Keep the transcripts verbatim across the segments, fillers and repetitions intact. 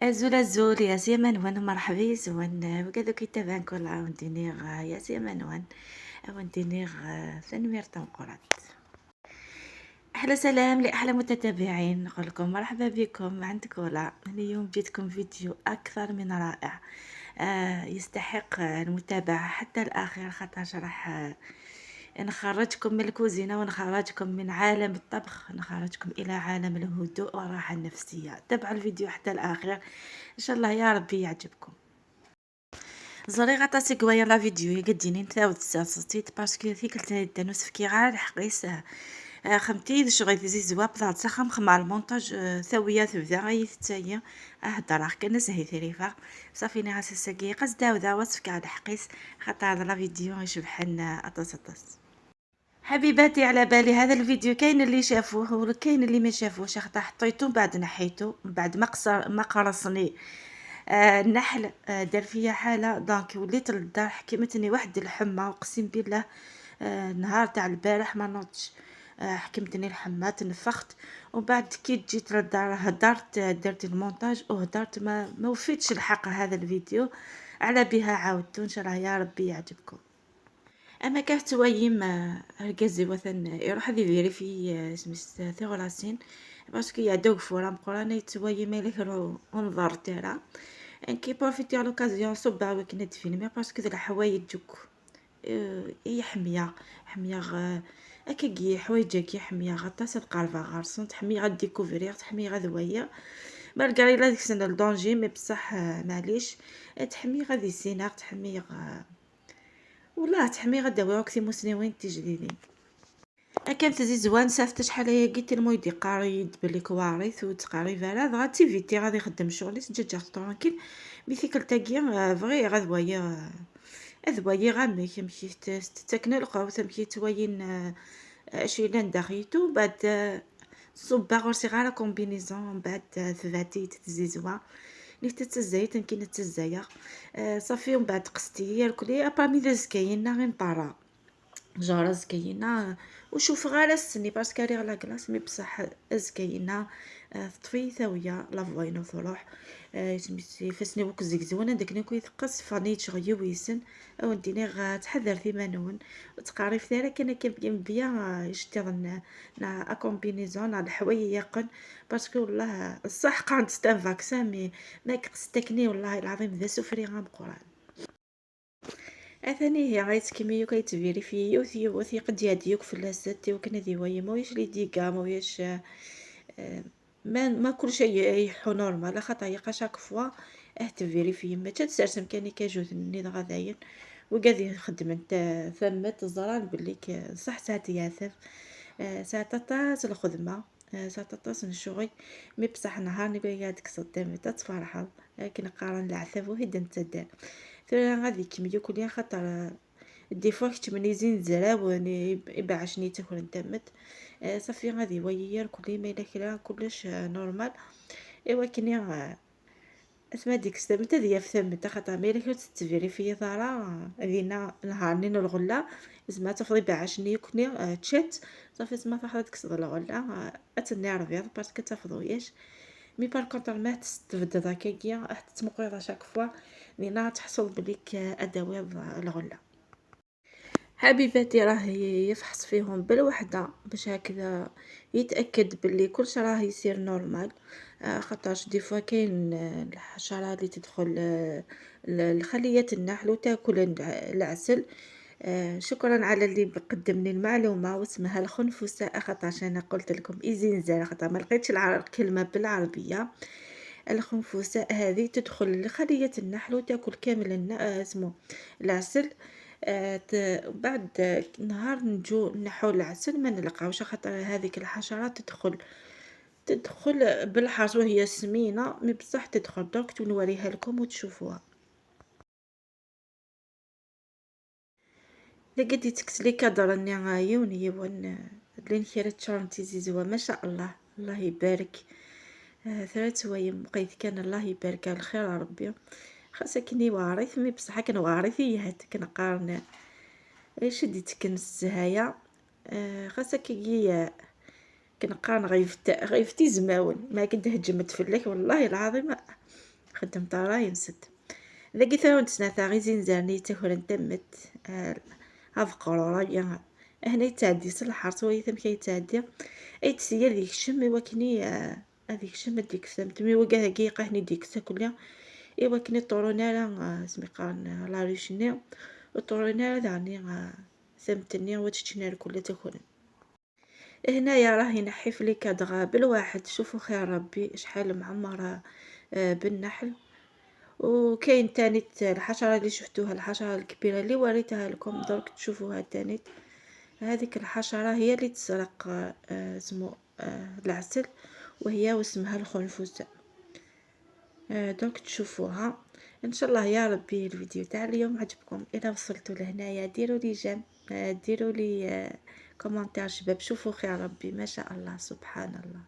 Azul, azul, ya Syamanwan, merḥba yes-wen. Wigad akk yettabaɛen kul, a wen-d-iniɣ, ya Syamanwan, a wen-d-iniɣ, tanemmirt tameqqrant. أحلى سلام لأحلى متتابعين، نقول لكم مرحبا بكم عند كولا. اليوم جيتكم فيديو أكثر من رائع، آه، يستحق المتابعة حتى الأخير، خاطرش راح، آه، نخرجكم من الكوزينة ونخرجكم من عالم الطبخ، نخرجكم إلى عالم الهدوء والراحة النفسية. تابعوا الفيديو حتى الأخير، إن شاء الله يا ربي يعجبكم. Ẓriɣ aṭas i iwalan la vidéo i qeddin n tawet s tit parce que tikkelt-a yeddan ur s-fkiɣ ara lḥeqq-is. Ah, xemti d ccɣel tizizwa, wwḍeɣ-d s axxam, xemmeɣ lmontaj, ah, tawiya tebda, ay tettayi. Ah, heddreɣ kan, as-hi trifa. Ṣafi, nniɣ-as ass-agi, qas d ɛawdeɣ, ad s-fkeɣ lḥeqq-is, xaṭer d la vidéo icebḥen, ah, aṭas, aṭas. حبيباتي، على بالي هذا الفيديو كاين اللي شافوه وكاين اللي ما شافوش، خاطر حطيتو من بعد نحيتو، من بعد ما قصر، ما قرصني، آه، النحل، آه، دار فيا حالة. Donc وليت للدار، حكمتني واحد الحمى، اقسم بالله، آه، نهار تاع البارح ما نضتش. آه، حكمتني الحمى، تنفخت. ومن بعد كي جيت للدار هدرت، درت المونتاج وهدرت، ما، ما وفيتش الحق هذا الفيديو. على بها عاودتو، ان شاء الله يا ربي يعجبكم. اما كان توايم، آه، اركازي وثن يروح هذه فيريفي، آه، سميت تيغراسين، parce que يعدو فورا مقرانة يتوايم الى كرو انظر ترى. انكي بروفيتي على لوكازيون صبع وكنا تفيلمي، parce que ذا الحوايج جوك، آه، هي حمية، حمية غ-، هكاكي حوايج هكي حمية غطاس القربة غرسون، تحمي غا ديكوفريغ، تحمي غا ذوايا. مالغري لا ديك سنة الدونجي، مي بصح، آه، معليش، آه، تحمي غا دي سينار، تحمي غا والله تحمي غدا وياك ثيموسنيوين تجديدين. اكان تزيزوان سافت شحال هي قلت المويد يقاري بلي كواريث وتقاري فراغ، غا تيفيتي غادي يخدم شغلي، تجي ترانكيل. مي تيكل تاكي، آه، فغي غاد ويا، آه، اذ ويا غامك، مكي تتاكنا القهوة، مكي تواين، آه، آه، شي لان داخيتو، بعد، آه، صبا غورسي غارة كومبينيزون، من بعد، آه، ثباتي تتزيزوا. نيت تتزايت، يمكن تتزايا. آه، صافي، ومن بعد قستي يا الكلي، ابا ميدا زكاينا غير نطارا. جارة زكاينا، وشوف غير السني، باسكو ريغ لا كلاص، مي بصح زكاينا، آه، تطفي ثاوية، لا فواينو تروح. آه، سميتي فاسني وك زكزونا، داك نكو يثقس، فاني تشغيو ويسن. او نديني غا تحذر في مانون، وتقاري في ثارة كان كان بيان بيان، آه، يشتغل نا، نا اكومبينيزون، نا الحوايج يقن، باسكو والله الصح قاعد ستان فاكسان، مي ماك قستكني والله العظيم ذا سوفري غا مقران. اثاني هي غايتكميو كيتفيريفي يوث يوث يقد يهديوك في اللاست، وكنا دي وي مويش لي ديكا مويش، آه، ما، ما كل شيء يحو نورمال، خاطر هي شاك فوا اه تفيريفي ما تسرسم كان كاجوت ني دغا داين. وقاعد يخدم انت ثمة زران بلي ك-، صح ساعات يعثر، آه، ساعات طاس الخدمة، آه، ساعات طاس الشغل. مي بصح نهار نقول قاعد كصدام تتفرحض، لكن قارن العثب وهي دنت تدار. ثورة غادي كميو كليا خاطر، آه، دي فوا كتمني زين زراون، يب-، يبعشني تاكل نتمت. آه، صافي غادي وير كلي ما إلا كلا كلش، آه، نورمال. ايوا كني، آه، اسمع ديك السلامة، تا ديال في ثمة، تا خاطر ما إلا كنت تفيري في ثارة، آه، دينا نهار نين الغلة، زعما تفضي بعشني كني، آه، تشات، صافي زعما تاخذ ديك الصدى الغلة، آه، اتني ربيض باسكو تفضوياش. مي بار كونتر ما تستبدل هكاكيا، حتى تمقيض شاك فوا، دينا تحصل بليك، آه، اداوي الغلة. حبيباتي، راه ي-، يفحص فيهم بالوحدة باش هكذا يتأكد باللي كلش راه يسير نورمال. آه، خاطرش دي فوا كاين، آه، الحشرة اللي تدخل، آه، ل-، لخلية النحل وتاكل الع-، العسل. آه، شكرا على اللي قدمني المعلومة واسمها الخنفساء، خاطرش انا قلت لكم ايزينزال، خاطر ما لقيتش العر-، الكلمة بالعربية. الخنفساء هذه تدخل لخلية النحل وتاكل كامل الن-، آه، اسمه العسل. آه، ت-، بعد نهار نجو نحو العسل ما نلقاوش، خاطر هذيك الحشرة تدخل، تدخل بالحرص وهي سمينة، مي بصح تدخل. دوك نوريها لكم وتشوفوها. لقيت يتكس لي كادر اني يون يون، لين كيرا تشارنتي زيزوا، ما شاء الله، الله يبارك. آه، ثلاث سوايع بقيت كان، الله يبارك، على خير ربي. خاصة كني وارث، مي بصح كان وارث يهت كنقارن. ايش دي تكنس هيا؟ آه، خاصة كي كنقارن غيفت، غيفتي زماون، ما كنت هجمت فلك، والله العظيم. Xeddem ṭara yemsed. Dagi tura ur d-tesnata izinzaren yettakren tammet, ah, abeqrur-agi. Ahna yettɛeddi s lḥerṣ, wayt amek ay yettɛeddi. Ay d-sya ad yekcem i wakken i, ah, ad yekcem ad d-yekkes tamet. Mi wagad-agi yeqqahen i d-yekkes akk-nni, i wakken i ṭurun ara, ah, asmi qqaren, ah, la ruche-nni, ur ṭurun ara daɣen, ah, tamet-nni, ur tt-ččin ara kul ad takren. هنايا راه ينحي في les cadres بالواحد، شوفوا خير ربي شحال معمرة، آه، بالنحل. وكاين تانيت الحشرة اللي شفتوها، الحشرة الكبيرة اللي وريتها لكم، درك تشوفوها تانيت. هذيك الحشرة هي اللي تسرق، آه، اسمو، آه، العسل، وهي واسمها الخنفسة. آه، donc تشوفوها. ان شاء الله يا ربي الفيديو تاع اليوم عجبكم. اذا وصلتوا لهنايا ديروا لي j'aime، آه، ديروا لي، آه، commentaire شباب. شوفوا خير ربي، ما شاء الله، سبحان الله.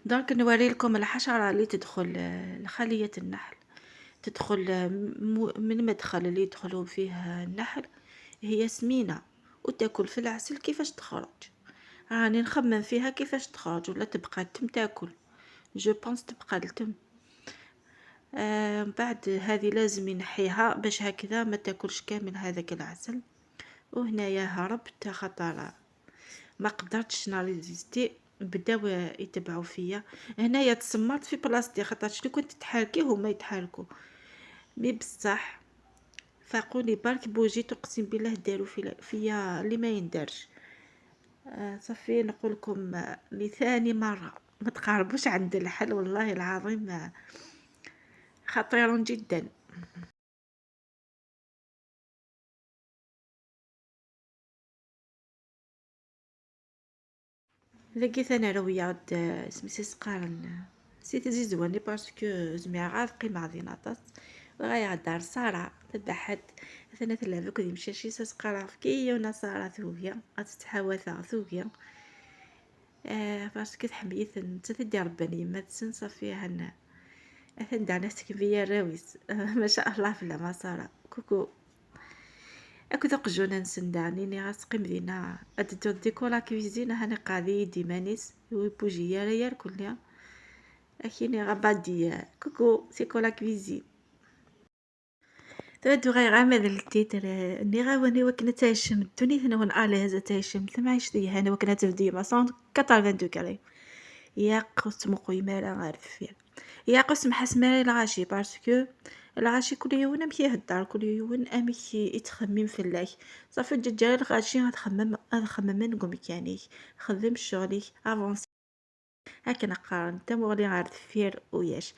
Donc نوري لكم الحشرة اللي تدخل، آه، لخلية النحل، تدخل، آه، م-، من مدخل اللي يدخلوا فيه النحل. هي سمينة وتاكل في العسل كيفاش تخرج. راني نخمم فيها كيفاش تخرج ولا تبقى تم تاكل. Je pense تبقى لتم. آه، من بعد هذه لازم ينحيها باش هكذا ما تاكلش كامل هذاك العسل. وهنايا هربت خاطر ما قدرتش نريزيستي، بداو يتبعوا فيا. هنايا تسمرت في بلاصتي، خاطرش لو كنت تحركي هما يتحركوا. Mais بصح فاقوني برك بوجيت، اقسم بالله داروا في، فيا اللي ما يندارش. آه، صافي نقول لكم، آه، لثاني مرة ما تقربوش عند الحل، والله العظيم، آه، خطير جدا. لقيت انا روياض، آه، سميتها سقارن. نسيت زيزواني parce que زميرة غير قيمة غادي نعطس. وغاية دار سارة تضحت. ثنا تلعب كذي مشاشي سقارة في كي ونا سارة ثوبيا. غتتحاوى ثا ثوبيا. آه، parce que تحميت نتا تدي رباني ما تسن صافي هنا. أثن دعنا تكبية راويس. آه، ما شاء الله في العمى سارة. كوكو. أكو ذوق جونا نسن دعني ني غاس قيم دينا. أدتو ديكو لا كويزين هاني قاعدي يدي مانيس. ويبوجي يا ريال كلها. أكيني غابادي. كوكو، سيكو لا كويزين. تبدو غير عمل التيتر، آه، ني غاوني وكنا تعيشم الدنيا ثنا ون آلهزة تعيشم ثم عيش دي هاني وكنا تبدي ما صون quatre-vingts degrés. يا قسم قيمة لا غير فيها. يا قسم حسمة الغاشي parce que الغاشي كل يوم أمشي يهدر، كل يوم أمشي يتخمم في الله. صافي جا الغاشي غتخمم، غتخمم من قوم كانيك. خدم شغلك، افونسي. هاكا نقارن تموغلي غير دفير وياش.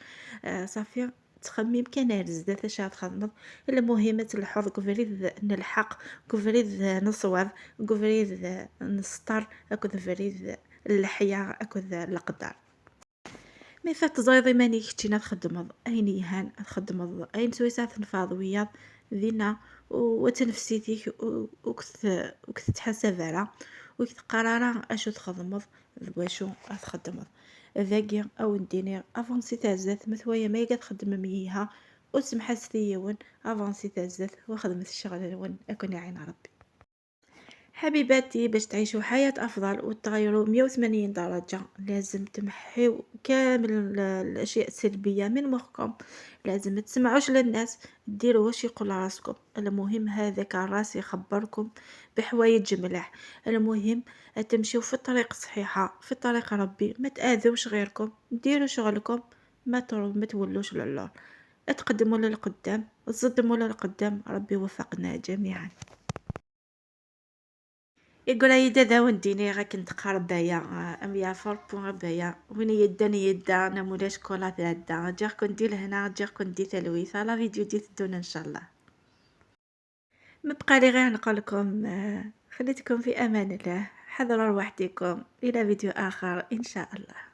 آه، صافي، تخمم كان على زدات اش غتخدمض. المهم تلحظ قبريد نلحق، قبريد نصواب، قبريد نسطر، أكد بريد اللحية، أكد القدر. مي فات تزايض إيمانيك كتشينا تخدمض أين يهان، تخدمض أين سويسات تنفاض وياض دينا، وتنفسيتيك و-، وكت-، وكتتحاسب على، وكتقرر أشو تخدمض، واشو تخدمض. ذاكي أو نديني أفونسي تعزات مثوية ما يقد خدم ميها، وسمحة ستيون أفونسي تعزات وخدمة الشغل الون أكون يعين ربي. حبيباتي، باش تعيشوا حياة أفضل وتغيروا مية وثمانين درجة، لازم تمحيوا كامل ال-، الأشياء السلبية من مخكم. لازم ما تسمعوش للناس، ديروا واش يقول راسكم. المهم هذاك الراس يخبركم بحوايج ملاح. المهم تمشيو في الطريق الصحيحة، في طريق ربي، ما تآذوش غيركم، ديروا شغلكم، ما ترو-، ما تولوش للور. اتقدموا للقدام، تصدموا للقدام. ربي يوفقنا جميعا. يقول هيدا داون ديني غا كنت قارب بايا، آه، أم يافر بو بايا. وين يدان يدا، أنا مولاش كولا تعدا. جاكم دي لهنا، جاكم دي تلويث. على فيديو دي تدون إن شاء الله. ما بقى لي غير نقول لكم، آه، خليتكم في أمان الله، حذروا رواحتكم، إلى فيديو آخر إن شاء الله.